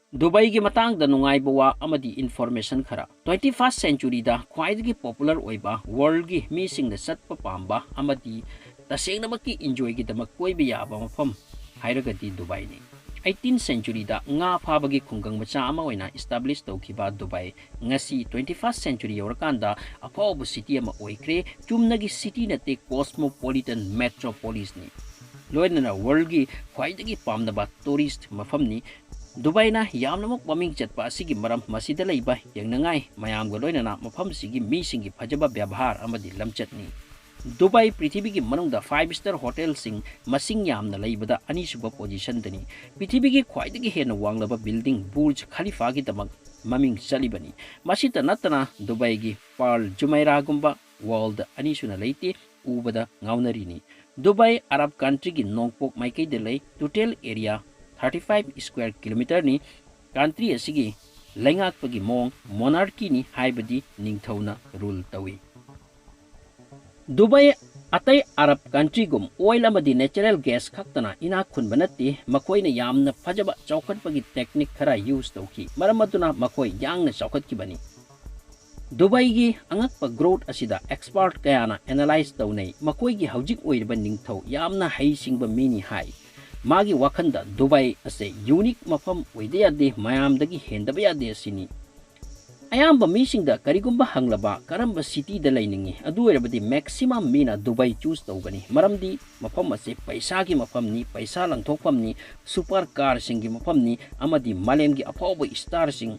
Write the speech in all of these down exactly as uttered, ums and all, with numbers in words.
ꯗꯨꯕꯥꯏꯒꯤ ꯃꯇꯥꯡꯗ ꯅꯨꯡꯉꯥꯏꯕ ꯋꯥ ꯑꯃꯗꯤ information ꯈꯔ꯫ Twenty first centuryꯗ ꯈ꯭ꯋꯥꯏꯗꯒꯤ popular ꯑꯣꯏꯕ, worldꯒꯤ ꯃꯤꯁꯤꯡꯅ ꯆꯠꯄ ꯄꯥꯝꯕ ꯑꯃꯗꯤ ꯇꯁꯦꯡꯅꯃꯛꯀꯤ enjoyꯒꯤꯗꯃꯛ ꯀꯣꯏꯕ ꯌꯥꯕ ꯃꯐꯝ ꯍꯥꯏꯔꯒꯗꯤ ꯗꯨꯕꯥꯏꯅꯤ꯫ Eighteenth centuryꯗ ꯉꯥ ꯐꯥꯕꯒꯤ ꯈꯨꯡꯒꯪ ꯃꯆꯥ ꯑꯃ ꯑꯣꯏꯅ establish ꯇꯧꯈꯤꯕ ꯗꯨꯕꯥꯏ ꯉꯁꯤ twenty first century ꯌꯧꯔꯀꯥꯟꯗ ꯑꯐꯥꯎꯕ city ꯑꯃ ꯑꯣꯏꯈ꯭ꯔꯦ꯫ ꯆꯨꯝꯅꯒꯤ city ꯅꯠꯇꯦ, cosmopolitan metropolisꯅꯤ꯫ ꯂꯣꯏꯅꯅ worldꯒꯤ ꯈ꯭ꯋꯥꯏꯗꯒꯤ ꯄꯥꯝꯅꯕ tourist ꯃꯐꯝꯅꯤ꯫ ꯗꯨꯕꯥꯏꯅ ꯌꯥꯝꯅꯃꯛ ꯃꯃꯤꯡ ꯆꯠꯄ ꯑꯁꯤꯒꯤ ꯃꯔꯝ ꯃꯁꯤꯗ ꯂꯩꯕ ꯌꯦꯡꯅꯉꯥꯏ ꯃꯌꯥꯝꯒ ꯂꯣꯏꯅꯅ ꯃꯐꯝꯁꯤꯒꯤ ꯃꯤꯁꯤꯡꯒꯤ ꯐꯖꯕ ꯕꯦꯕꯥꯔ ꯑꯃꯗꯤ ꯂꯝꯆꯠꯅꯤ꯫ ꯗꯨꯕꯥꯏ ꯄ꯭ꯔꯤꯊꯤꯕꯤꯒꯤ ꯃꯅꯨꯡꯗ five star hotelꯁꯤꯡ ꯃꯁꯤꯡ ꯌꯥꯝꯅ ꯂꯩꯕꯗ ꯑꯅꯤꯁꯨꯕ positionꯗꯅꯤ꯫ ꯄ꯭ꯔꯤꯊꯤꯕꯤꯒꯤ ꯈ꯭ꯋꯥꯏꯗꯒꯤ ꯍꯦꯟꯅ ꯋꯥꯡꯂꯕ building ꯕꯨꯔꯖ ꯈꯂꯤꯐꯥꯒꯤꯗꯃꯛ ꯃꯃꯤꯡ ꯆꯠꯂꯤꯕꯅꯤ꯫ ꯃꯁꯤꯇ ꯅꯠꯇꯅ ꯗꯨꯕꯥꯏꯒꯤ Pearl Jumeirahꯒꯨꯝꯕ world ꯑꯅꯤꯁꯨꯅ ꯂꯩꯇꯦ, ꯎꯕꯗ ꯉꯥꯎꯅꯔꯤꯅꯤ꯫ ꯗꯨꯕꯥꯏ Arab countryꯒꯤ ꯅꯣꯡꯄꯣꯛ ꯃꯥꯏꯀꯩꯗ ꯂꯩ꯫ Total area thirty five square kilometerꯅꯤ꯫ Country ꯑꯁꯤꯒꯤ ꯂꯩꯉꯥꯛꯄꯒꯤ ꯃꯑꯣꯡ monarchyꯅꯤ, ꯍꯥꯏꯕꯗꯤ ꯅꯤꯡꯊꯧꯅ rule ꯇꯧꯏ꯫ ꯗꯨꯕꯥꯏ ꯑꯇꯩ Arab countryꯒꯨꯝ oil ꯑꯃꯗꯤ natural gas ꯈꯛꯇꯅ ꯏꯅꯥꯛ ꯈꯨꯟꯕ ꯅꯠꯇꯦ, ꯃꯈꯣꯏꯅ ꯌꯥꯝꯅ ꯐꯖꯕ ꯆꯥꯎꯈꯠꯄꯒꯤ technique ꯈꯔ use ꯇꯧꯈꯤ, ꯃꯔꯝ ꯑꯗꯨꯅ ꯃꯈꯣꯏ ꯌꯥꯡꯅ ꯆꯥꯎꯈꯠꯈꯤꯕꯅꯤ꯫ ꯗꯨꯕꯥꯏꯒꯤ ꯑꯉꯛꯄ growth ꯑꯁꯤꯗ expert ꯀꯌꯥꯅ analyze ꯇꯧꯅꯩ꯫ ꯃꯈꯣꯏꯒꯤ ꯍꯧꯖꯤꯛ ꯑꯣꯏꯔꯤꯕ ꯅꯤꯡꯊꯧ ꯌꯥꯝꯅ ꯍꯩꯁꯤꯡꯕ ꯃꯤꯅꯤ ꯍꯥꯏ꯫ ꯃꯥꯒꯤ ꯋꯥꯈꯜꯗ ꯗꯨꯕꯥꯏ ꯑꯁꯦ unique ꯃꯐꯝ ꯑꯣꯏꯗ ꯌꯥꯗꯦ, ꯃꯌꯥꯝꯗꯒꯤ ꯍꯦꯟꯗꯕ ꯌꯥꯗꯦ ꯑꯁꯤꯅꯤ꯫ ꯑꯌꯥꯝꯕ ꯃꯤꯁꯤꯡꯗ ꯀꯔꯤꯒꯨꯝꯕ ꯍꯪꯂꯕ ꯀꯔꯝꯕ cityꯗ ꯂꯩꯅꯤꯡꯏ, ꯑꯗꯨ ꯑꯣꯏꯔꯕꯗꯤ maximum ꯃꯤꯅ ꯗꯨꯕꯥꯏ choose ꯇꯧꯒꯅꯤ, ꯃꯔꯝꯗꯤ ꯃꯐꯝ ꯑꯁꯤ ꯄꯩꯁꯥꯒꯤ ꯃꯐꯝꯅꯤ, ꯄꯩꯁꯥ ꯂꯪꯊꯣꯛꯐꯝꯅꯤ, super carꯁꯤꯡꯒꯤ ꯃꯐꯝꯅꯤ ꯑꯃꯗꯤ ꯃꯥꯂꯦꯝꯒꯤ ꯑꯐꯥꯎꯕ starꯁꯤꯡ,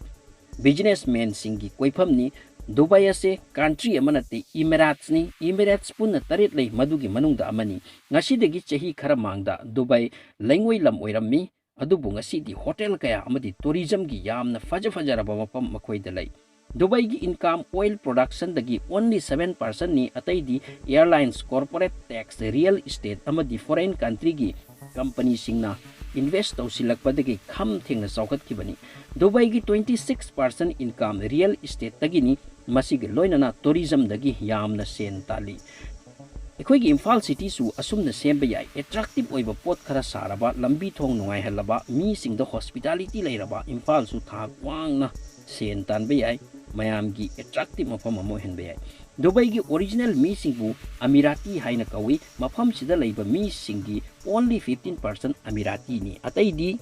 businessmanꯁꯤꯡꯒꯤ ꯀꯣꯏꯐꯝꯅꯤ꯫ ꯗꯨꯕꯥꯏ ꯑꯁꯤ country ꯑꯃ ꯅꯠꯇꯦ, Emiratesꯅꯤ꯫ Emirates ꯄꯨꯟꯅ ꯇꯔꯦꯠ ꯂꯩ, ꯃꯗꯨꯒꯤ ꯃꯅꯨꯡꯗ ꯑꯃꯅꯤ꯫ ꯉꯁꯤꯗꯒꯤ ꯆꯍꯤ ꯈꯔ ꯃꯥꯡꯗ ꯗꯨꯕꯥꯏ ꯂꯩꯉꯣꯏ ꯂꯝ ꯑꯣꯏꯔꯝꯃꯤ, ꯑꯗꯨꯕꯨ ꯉꯁꯤꯗꯤ hotel ꯀꯌꯥ ꯑꯃꯗꯤ tourismꯒꯤ ꯌꯥꯝꯅ ꯐꯖ ꯐꯖꯔꯕ ꯃꯐꯝ ꯃꯈꯣꯏꯗ ꯂꯩ꯫ ꯗꯨꯕꯥꯏꯒꯤ income oil productionꯗꯒꯤ only seven percentꯅꯤ, ꯑꯇꯩꯗꯤ airlines, corporate tax, real estate ꯑꯃꯗꯤ foreign countryꯒꯤ companyꯁꯤꯡꯅ invest ꯇꯧꯁꯤꯜꯂꯛꯄꯗꯒꯤ ꯈꯝ ꯊꯦꯡꯅ ꯆꯥꯎꯈꯠꯈꯤꯕꯅꯤ꯫ ꯗꯨꯕꯥꯏꯒꯤ twenty six percent income real estateꯇꯒꯤꯅꯤ, ꯃꯁꯤꯒ ꯂꯣꯏꯅꯅ tourismꯗꯒꯤ ꯌꯥꯝꯅ ꯁꯦꯟ ꯇꯥꯜꯂꯤ꯫ ꯑꯩꯈꯣꯏꯒꯤ ꯏꯝꯐꯥꯜ ꯁꯤꯇꯤꯁꯨ ꯑꯁꯨꯝꯅ ꯁꯦꯝꯕ ꯌꯥꯏ꯫ ꯑꯦꯇ꯭ꯔꯦꯛꯇꯤꯞ ꯑꯣꯏꯕ ꯄꯣꯠ ꯈꯔ ꯁꯥꯔꯕ, ꯂꯝꯕꯤ ꯊꯣꯡ ꯅꯨꯡꯉꯥꯏꯍꯜꯂꯕ, ꯃꯤꯁꯤꯡꯗ ꯍꯣꯁꯄꯤꯇꯥꯂꯤꯇꯤ ꯂꯩꯔꯕ, ꯏꯝꯐꯥꯜꯁꯨ ꯊꯥꯛ ꯋꯥꯡꯅ ꯁꯦꯟ ꯇꯥꯟꯕ ꯌꯥꯏ, ꯃꯌꯥꯝꯒꯤ ꯑꯦꯇ꯭ꯔꯦꯛꯇꯤꯞ ꯃꯐꯝ ꯑꯃ ꯑꯣꯏꯍꯟꯕ ꯌꯥꯏ꯫ ꯗꯨꯕꯩꯒꯤ ꯑꯣꯔꯤꯖꯤꯅꯦꯜ ꯃꯤꯁꯤꯡꯕꯨ ꯑꯃꯤꯔꯥꯇꯤ ꯍꯥꯏꯅ ꯀꯧꯏ꯫ ꯃꯐꯝꯁꯤꯗ ꯂꯩꯕ ꯃꯤꯁꯤꯡꯒꯤ only fifteen percent ꯑꯃꯤꯔꯥꯇꯤꯅꯤ, ꯑꯇꯩꯗꯤ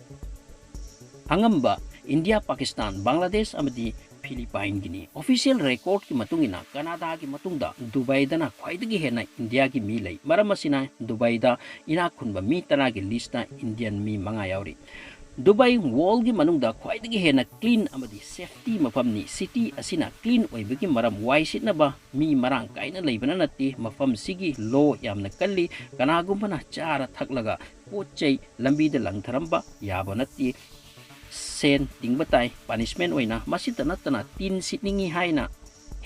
ꯑꯉꯝꯕ ꯏꯟꯗꯤꯌꯥ, ꯄꯥꯀꯤꯁꯇꯥꯟ, ꯕꯪꯒ꯭ꯂꯥꯗꯦꯁ ꯑꯃꯗꯤ ꯐꯤꯂꯤꯄꯥꯏꯟꯒꯤꯅꯤ꯫ ꯑꯣꯐꯤꯁꯤꯌꯦꯜ ꯔꯦꯀꯣꯔꯗꯀꯤ ꯃꯇꯨꯡ ꯏꯟꯅ ꯀꯅꯥꯗꯥꯒꯤ ꯃꯇꯨꯡꯗ ꯗꯨꯕꯥꯏꯗꯅ ꯈ꯭ꯋꯥꯏꯗꯒꯤ ꯍꯦꯟꯅ ꯏꯟꯗꯤꯌꯥꯒꯤ ꯃꯤ ꯂꯩ꯫ ꯃꯔꯝ ꯑꯁꯤꯅ ꯗꯨꯕꯥꯏꯗ ꯏꯅꯥꯛ ꯈꯨꯟꯕ ꯃꯤ ꯇꯔꯥꯒꯤ ꯂꯤꯁꯇ ꯏꯟꯗꯤꯌꯟ ꯃꯤ ꯃꯉꯥ ꯌꯥꯎꯔꯤ꯫ ꯗꯨꯕꯥꯏ ꯋꯥꯔꯜꯒꯤ ꯃꯅꯨꯡꯗ ꯈ꯭ꯋꯥꯏꯗꯒꯤ ꯍꯦꯟꯅ ꯀ꯭ꯂꯤꯟ ꯑꯃꯗꯤ ꯁꯦꯐꯇꯤ ꯃꯐꯝꯅꯤ꯫ ꯁꯤꯇꯤ ꯑꯁꯤꯅ ꯀ꯭ꯂꯤꯟ ꯑꯣꯏꯕꯒꯤ ꯃꯔꯝ ꯋꯥꯏ ꯁꯤꯠꯅꯕ ꯃꯤ ꯃꯔꯥꯡ ꯀꯥꯏꯅ ꯂꯩꯕꯅ ꯅꯠꯇꯦ, ꯃꯐꯝꯁꯤꯒꯤ ꯂꯣ ꯌꯥꯝꯅ ꯀꯜꯂꯤ꯫ ꯀꯅꯥꯒꯨꯝꯕꯅ ꯆꯥꯔ ꯊꯛꯂꯒ ꯄꯣꯠ ꯆꯩ ꯂꯝꯕꯤꯗ ꯂꯪꯊꯔꯝꯕ ꯌꯥꯕ ꯅꯠꯇꯦ꯫ ꯁꯦꯟ ꯇꯤꯡꯕ ꯇꯥꯏ ꯄꯥꯅꯤꯁꯃꯦꯟ ꯑꯣꯏꯅ꯫ ꯃꯁꯤꯇ ꯅꯠꯇꯅ ꯇꯤꯟ ꯁꯤꯠꯅꯤꯡꯉꯤ ꯍꯥꯏꯅ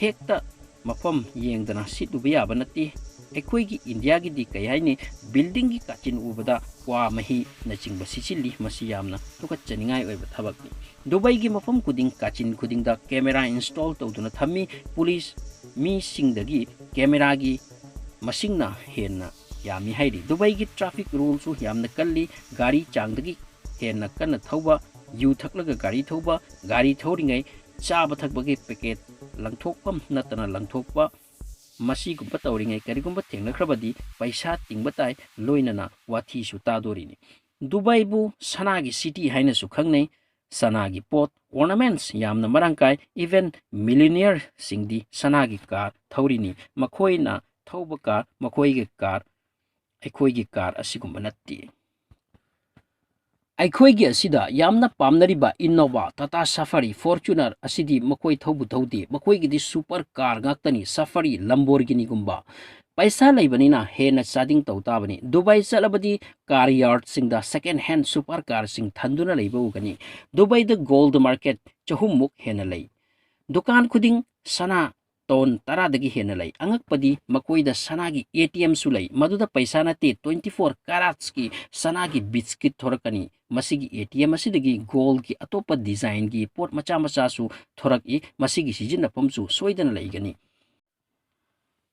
ꯍꯦꯛꯇ ꯃꯐꯝ ꯌꯦꯡꯗꯅ ꯁꯤꯠꯂꯨꯕ ꯌꯥꯕ ꯅꯠꯇꯦ꯫ ꯑꯩꯈꯣꯏꯒꯤ ꯏꯟꯗꯤꯌꯥꯒꯤꯗꯤ ꯀꯩ ꯍꯥꯏꯅꯤ, ꯕꯤꯜꯗꯤꯡꯒꯤ ꯀꯥꯆꯤꯟ ꯎꯕꯗ ꯀ꯭ꯋꯥ ꯃꯍꯤꯅꯆꯤꯡꯕ ꯁꯤꯠꯆꯤꯜꯂꯤ꯫ ꯃꯁꯤ ꯌꯥꯝꯅ ꯇꯨꯀꯠꯆꯅꯤꯡꯉꯥꯏ ꯑꯣꯏꯕ ꯊꯕꯛꯅꯤ꯫ ꯗꯨꯕꯩꯒꯤ ꯃꯐꯝ ꯈꯨꯗꯤꯡ, ꯀꯥꯆꯤꯟ ꯈꯨꯗꯤꯡꯗ ꯀꯦꯃꯦꯔꯥ ꯏꯟꯁꯇꯣꯜ ꯇꯧꯗꯨꯅ ꯊꯝꯃꯤ꯫ ꯄꯨꯂꯤꯁ ꯃꯤꯁꯤꯡꯗꯒꯤ ꯀꯦꯃꯦꯔꯥꯒꯤ ꯃꯁꯤꯡꯅ ꯍꯦꯟꯅ ꯌꯥꯝꯃꯤ ꯍꯥꯏꯔꯤ꯫ ꯗꯨꯕꯩꯒꯤ ꯇ꯭ꯔꯥꯐꯤꯛ ꯔꯨꯜꯁꯨ ꯌꯥꯝꯅ ꯀꯜꯂꯤ꯫ ꯒꯥꯔꯤ ꯆꯥꯡꯗꯒꯤ ꯍꯦꯟꯅ ꯀꯟꯅ ꯊꯧꯕ, ꯌꯨ ꯊꯛꯂꯒ ꯒꯥꯔꯤ ꯊꯧꯕ, ꯒꯥꯔꯤ ꯊꯧꯔꯤꯉꯩ ꯆꯥꯕ ꯊꯛꯄꯒꯤ ꯄꯦꯀꯦꯠ ꯂꯪꯊꯣꯛꯐꯝ ꯅꯠꯇꯅ ꯂꯪꯊꯣꯛꯄ, ꯃꯁꯤꯒꯨꯝꯕ ꯇꯧꯔꯤꯉꯩ ꯀꯔꯤꯒꯨꯝꯕ ꯊꯦꯡꯅꯈ꯭ꯔꯕꯗꯤ ꯄꯩꯁꯥ ꯇꯤꯡꯕ ꯇꯥꯏ, ꯂꯣꯏꯅꯅ ꯋꯥꯊꯤꯁꯨ ꯇꯥꯗꯣꯔꯤꯅꯤ꯫ ꯗꯨꯕꯥꯏꯕꯨ ꯁꯅꯥꯒꯤ ꯁꯤꯇꯤ ꯍꯥꯏꯅꯁꯨ ꯈꯪꯅꯩ꯫ ꯁꯅꯥꯒꯤ ꯄꯣꯠ, ꯑꯣꯔꯅꯥꯃꯦꯟꯠꯁ ꯌꯥꯝꯅ ꯃꯔꯥꯡ ꯀꯥꯏ꯫ ꯏꯚꯦꯟ ꯃꯤꯂꯤꯅꯤꯌꯔꯁꯤꯡꯗꯤ ꯁꯅꯥꯒꯤ ꯀꯥꯔ ꯊꯧꯔꯤꯅꯤ꯫ ꯃꯈꯣꯏꯅ ꯊꯧꯕ ꯀꯥꯔ, ꯃꯈꯣꯏꯒꯤ ꯀꯥꯔ, ꯑꯩꯈꯣꯏꯒꯤ ꯀꯥꯔ ꯑꯁꯤꯒꯨꯝꯕ ꯅꯠꯇꯦ꯫ ꯑꯩꯈꯣꯏꯒꯤ ꯑꯁꯤꯗ ꯌꯥꯝꯅ ꯄꯥꯝꯅꯔꯤꯕ ꯏꯅꯣꯚꯥ, ꯇꯥꯇꯥ ꯁꯐꯥꯔꯤ, ꯐꯣꯔꯆꯨꯅꯔ ꯑꯁꯤꯗꯤ ꯃꯈꯣꯏ ꯊꯧꯕꯨ ꯊꯧꯗꯦ꯫ ꯃꯈꯣꯏꯒꯤꯗꯤ ꯁꯨꯄꯔ ꯀꯥꯔ ꯉꯥꯛꯇꯅꯤ, ꯁꯐꯥꯔꯤ, ꯂꯝꯕꯣꯔꯒꯤꯅꯤꯒꯨꯝꯕ꯫ ꯄꯩꯁꯥ ꯂꯩꯕꯅꯤꯅ ꯍꯦꯟꯅ ꯆꯥꯗꯤꯡ ꯇꯧ ꯇꯥꯕꯅꯤ꯫ ꯗꯨꯕꯥꯏ ꯆꯠꯂꯕꯗꯤ ꯀꯥꯔ ꯌꯥꯔꯗꯁꯤꯡꯗ ꯁꯦꯀꯦꯟ ꯍꯦꯟ ꯁꯨꯄꯔ ꯀꯥꯔꯁꯤꯡ ꯊꯟꯗꯨꯅ ꯂꯩꯕ ꯎꯒꯅꯤ꯫ ꯗꯨꯕꯥꯏꯗ ꯒꯣꯜꯗ ꯃꯥꯔꯀꯦꯠ ꯆꯍꯨꯝꯃꯨꯛ ꯍꯦꯟꯅ ꯂꯩ꯫ ꯗꯨꯀꯥꯟ ꯈꯨꯗꯤꯡ ꯁꯅꯥ ꯇꯣꯟ ꯇꯔꯥꯗꯒꯤ ꯍꯦꯟꯅ ꯂꯩ꯫ ꯑꯉꯛꯄꯗꯤ ꯃꯈꯣꯏꯗ ꯁꯅꯥꯒꯤ ꯑꯦ ꯇꯤ ꯑꯦꯝꯁꯨ ꯂꯩ꯫ ꯃꯗꯨꯗ ꯄꯩꯁꯥ ꯅꯠꯇꯦ, twenty four carats ꯀꯤ ꯁꯅꯥꯒꯤ ꯕꯤꯁꯀꯤꯠ ꯊꯣꯔꯛꯀꯅꯤ꯫ ꯃꯁꯤꯒꯤ ꯑꯦ ꯇꯤ ꯑꯦꯝ ꯑꯁꯤꯗꯒꯤ ꯒꯣꯜꯒꯤ ꯑꯇꯣꯞꯄ ꯗꯤꯖꯥꯏꯟꯒꯤ ꯄꯣꯠ ꯃꯆꯥ ꯃꯆꯥꯁꯨ ꯊꯣꯔꯛꯏ꯫ ꯃꯁꯤꯒꯤ ꯁꯤꯖꯤꯟꯅꯐꯝꯁꯨ ꯁꯣꯏꯗꯅ ꯂꯩꯒꯅꯤ꯫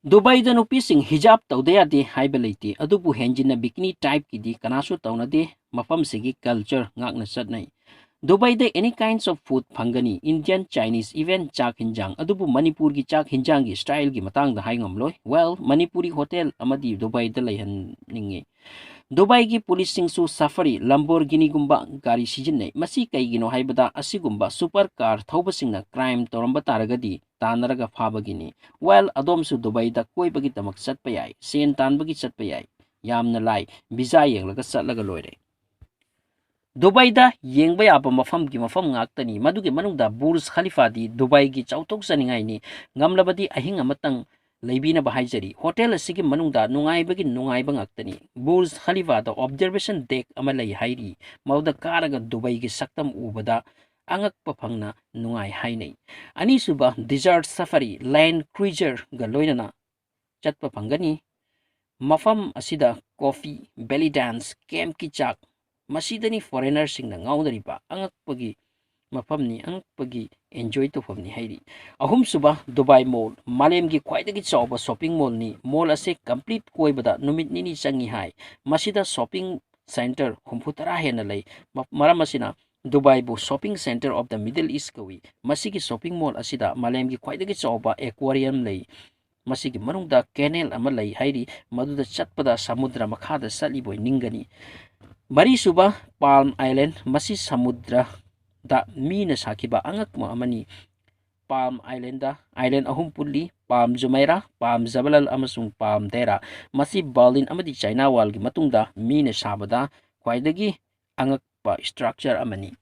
ꯗꯨꯕꯥꯏꯗ ꯅꯨꯄꯤꯁꯤꯡ ꯍꯤꯖꯥꯕ ꯇꯧꯗ ꯌꯥꯗꯦ ꯍꯥꯏꯕ ꯂꯩꯇꯦ, ꯑꯗꯨꯕꯨ ꯍꯦꯟꯖꯤꯟꯅ bikini typeꯀꯤꯗꯤ ꯀꯅꯥꯁꯨ ꯇꯧꯅꯗꯦ꯫ ꯃꯐꯝꯁꯤꯒꯤ culture ꯉꯥꯛꯅ ꯆꯠꯅꯩ꯫ ꯗꯨꯕꯥꯏꯗ any kinds of food ꯐꯪꯒꯅꯤ, Indian, Chinese, even ꯆꯥꯛ ꯍꯤꯟꯖꯥꯡ꯫ ꯑꯗꯨꯕꯨ ꯃꯅꯤꯄꯨꯔꯒꯤ ꯆꯥꯛ ꯍꯤꯟꯖꯥꯡꯒꯤ styleꯒꯤ ꯃꯇꯥꯡꯗ ꯍꯥꯏ ꯉꯝꯂꯣꯏ꯫ Well, ꯃꯅꯤꯄꯨꯔꯤ hotel ꯑꯃꯗꯤ ꯗꯨꯕꯥꯏꯗ ꯂꯩꯍꯟꯅꯤꯡꯉꯤ꯫ ꯗꯨꯕꯥꯏꯒꯤ ꯄꯨꯂꯤꯁꯁꯤꯡꯁꯨ Safari, Lamborghiniꯒꯨꯝꯕ ꯒꯥꯔꯤ ꯁꯤꯖꯤꯟꯅꯩ꯫ ꯃꯁꯤ ꯀꯩꯒꯤꯅꯣ ꯍꯥꯏꯕꯗ, ꯑꯁꯤꯒꯨꯝꯕ super car ꯊꯧꯕꯁꯤꯡꯅ crime ꯇꯧꯔꯝꯕ ꯇꯥꯔꯒꯗꯤ ꯇꯥꯟꯅꯔꯒ ꯐꯥꯕꯒꯤꯅꯤ꯫ Well, ꯑꯗꯣꯝꯁꯨ ꯗꯨꯕꯥꯏꯗ ꯀꯣꯏꯕꯒꯤꯗꯃꯛ ꯆꯠꯄ ꯌꯥꯏ, ꯁꯦꯟ ꯇꯥꯟꯕꯒꯤ ꯆꯠꯄ ꯌꯥꯏ꯫ ꯌꯥꯝꯅ ꯂꯥꯏ, visa ꯌꯦꯡꯂꯒ ꯆꯠꯂꯒ ꯂꯣꯏꯔꯦ꯫ ꯗꯨꯕꯥꯏꯗ ꯌꯦꯡꯕ ꯌꯥꯕ ꯃꯐꯝꯒꯤ ꯃꯐꯝ ꯉꯥꯛꯇꯅꯤ꯫ ꯃꯗꯨꯒꯤ ꯃꯅꯨꯡꯗ ꯕꯨꯔꯖ ꯈꯂꯤꯐꯥꯗꯤ ꯗꯨꯕꯥꯏꯒꯤ ꯆꯥꯎꯊꯣꯛꯆꯅꯤꯡꯉꯥꯏꯅꯤ꯫ ꯉꯝꯂꯕꯗꯤ ꯑꯍꯤꯡ ꯑꯃꯇꯪ ꯂꯩꯕꯤꯅꯕ ꯍꯥꯏꯖꯔꯤ꯫ Hotel ꯑꯁꯤꯒꯤ ꯃꯅꯨꯡꯗ ꯅꯨꯡꯉꯥꯏꯕꯒꯤ ꯅꯨꯡꯉꯥꯏꯕ ꯉꯥꯛꯇꯅꯤ꯫ ꯕꯨꯔꯖ ꯈꯂꯤꯐꯥꯗ observation deck ꯑꯃ ꯂꯩ ꯍꯥꯏꯔꯤ꯫ ꯃꯗꯨꯗ ꯀꯥꯔꯒ ꯗꯨꯕꯥꯏꯒꯤ ꯁꯛꯇꯝ ꯎꯕꯗ ꯑꯉꯛꯄ ꯐꯪꯅ ꯅꯨꯡꯉꯥꯏ ꯍꯥꯏꯅꯩ꯫ ꯑꯅꯤꯁꯨꯕ, desert safari, Land Cruiserꯒ ꯂꯣꯏꯅꯅ ꯆꯠꯄ ꯐꯪꯒꯅꯤ꯫ ꯃꯐꯝ ꯑꯁꯤꯗ coffee, belly dance, campꯀꯤ ꯆꯥꯛ, ꯃꯁꯤꯗꯅꯤ foreignerꯁꯤꯡꯅ ꯉꯥꯎꯅꯔꯤꯕ꯫ ꯑꯉꯛꯄꯒꯤ ꯃꯐꯝꯅꯤ, ꯑꯉꯛꯄꯒꯤ enjoy ꯇꯧꯐꯝꯅꯤ ꯍꯥꯏꯔꯤ꯫ ꯑꯍꯨꯝꯁꯨꯕ, Dubai Mall, ꯃꯥꯂꯦꯝꯒꯤ ꯈ꯭ꯋꯥꯏꯗꯒꯤ ꯆꯥꯎꯕ shopping mallꯅꯤ꯫ Mall ꯑꯁꯤ complete ꯀꯣꯏꯕꯗ ꯅꯨꯃꯤꯠ ꯅꯤꯅꯤ ꯆꯪꯏ ꯍꯥꯏ꯫ ꯃꯁꯤꯗ shopping center ꯍꯨꯝꯐꯨ ꯇꯔꯥ ꯍꯦꯟꯅ ꯂꯩ꯫ ꯃ-, ꯃꯔꯝ ꯑꯁꯤꯅ ꯗꯨꯕꯥꯏꯕꯨ shopping center of the Middle East ꯀꯧꯏ꯫ ꯃꯁꯤꯒꯤ shopping mall ꯑꯁꯤꯗ ꯃꯥꯂꯦꯝꯒꯤ ꯈ꯭ꯋꯥꯏꯗꯒꯤ ꯆꯥꯎꯕ aquarium ꯂꯩ꯫ ꯃꯁꯤꯒꯤ ꯃꯅꯨꯡꯗ canal ꯑꯃ ꯂꯩ ꯍꯥꯏꯔꯤ, ꯃꯗꯨꯗ ꯆꯠꯄꯗ ꯁꯃꯨꯗ꯭ꯔ ꯃꯈꯥꯗ ꯆꯠꯂꯤꯕꯣꯏ ꯅꯤꯡꯒꯅꯤ꯫ ꯃꯔꯤꯁꯨꯕ, Palm Island, ꯃꯁꯤ ꯁꯃꯨꯗ꯭ꯔꯗ ꯃꯤꯅ ꯁꯥꯈꯤꯕ ꯑꯉꯛꯄ ꯑꯃꯅꯤ꯫ Palm Islandꯗ island ꯑꯍꯨꯝ ꯄꯨꯜꯂꯤ, Palm Jumeirah, Palm Jebel Ali ꯑꯃꯁꯨꯡ Palm Deira꯫ ꯃꯁꯤ Berlin ꯑꯃꯗꯤ China Wallꯒꯤ ꯃꯇꯨꯡꯗ ꯃꯤꯅ ꯁꯥꯕꯗ ꯈ꯭ꯋꯥꯏꯗꯒꯤ ꯑꯉꯛꯄ structure ꯑꯃꯅꯤ꯫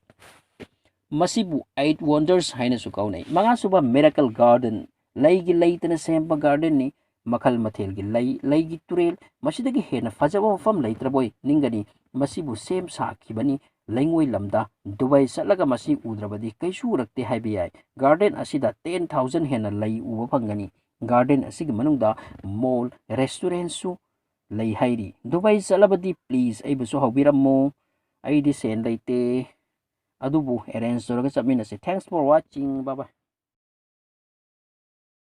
ꯃꯁꯤꯕꯨ Eight Wonders ꯍꯥꯏꯅꯁꯨ ꯀꯧꯅꯩ꯫ ꯃꯉꯥꯁꯨꯕ, Miracle Garden, ꯂꯩꯒꯤ ꯂꯩꯇꯅ ꯁꯦꯝꯕ gardenꯅꯤ꯫ ꯃꯈꯜ ꯃꯊꯦꯜꯒꯤ ꯂꯩ, ꯂꯩꯒꯤ ꯇꯨꯔꯦꯜ, ꯃꯁꯤꯗꯒꯤ ꯍꯦꯟꯅ ꯐꯖꯕ ꯃꯐꯝ ꯂꯩꯇ꯭ꯔꯕꯣꯏ ꯅꯤꯡꯒꯅꯤ꯫ ꯃꯁꯤꯕꯨ ꯁꯦꯝ ꯁꯥꯈꯤꯕꯅꯤ꯫ ꯂꯩꯉꯣꯏ ꯂꯝꯗ꯫ ꯗꯨꯕꯥꯏ ꯆꯠꯂꯒ ꯃꯁꯤ ꯎꯗ꯭ꯔꯕꯗꯤ ꯀꯩꯁꯨ ꯎꯔꯛꯇꯦ ꯍꯥꯏꯕ ꯌꯥꯏ꯫ Garden ꯑꯁꯤꯗ ten thousand ꯍꯦꯟꯅ ꯂꯩ ꯎꯕ ꯐꯪꯒꯅꯤ꯫ Garden ꯑꯁꯤꯒꯤ ꯃꯅꯨꯡꯗ mall, restaurantꯁꯨ ꯂꯩ ꯍꯥꯏꯔꯤ꯫ ꯗꯨꯕꯥꯏ ꯆꯠꯂꯕꯗꯤ please ꯑꯩꯕꯨꯁꯨ ꯍꯧꯕꯤꯔꯝꯃꯨ꯫ ꯑꯩꯗꯤ ꯁꯦꯟ ꯂꯩꯇꯦ, ꯑꯗꯨꯕꯨ arrange ꯇꯧꯔꯒ ꯆꯠꯃꯤꯟꯅꯁꯦ꯫ Thanks for watching. Bye bye.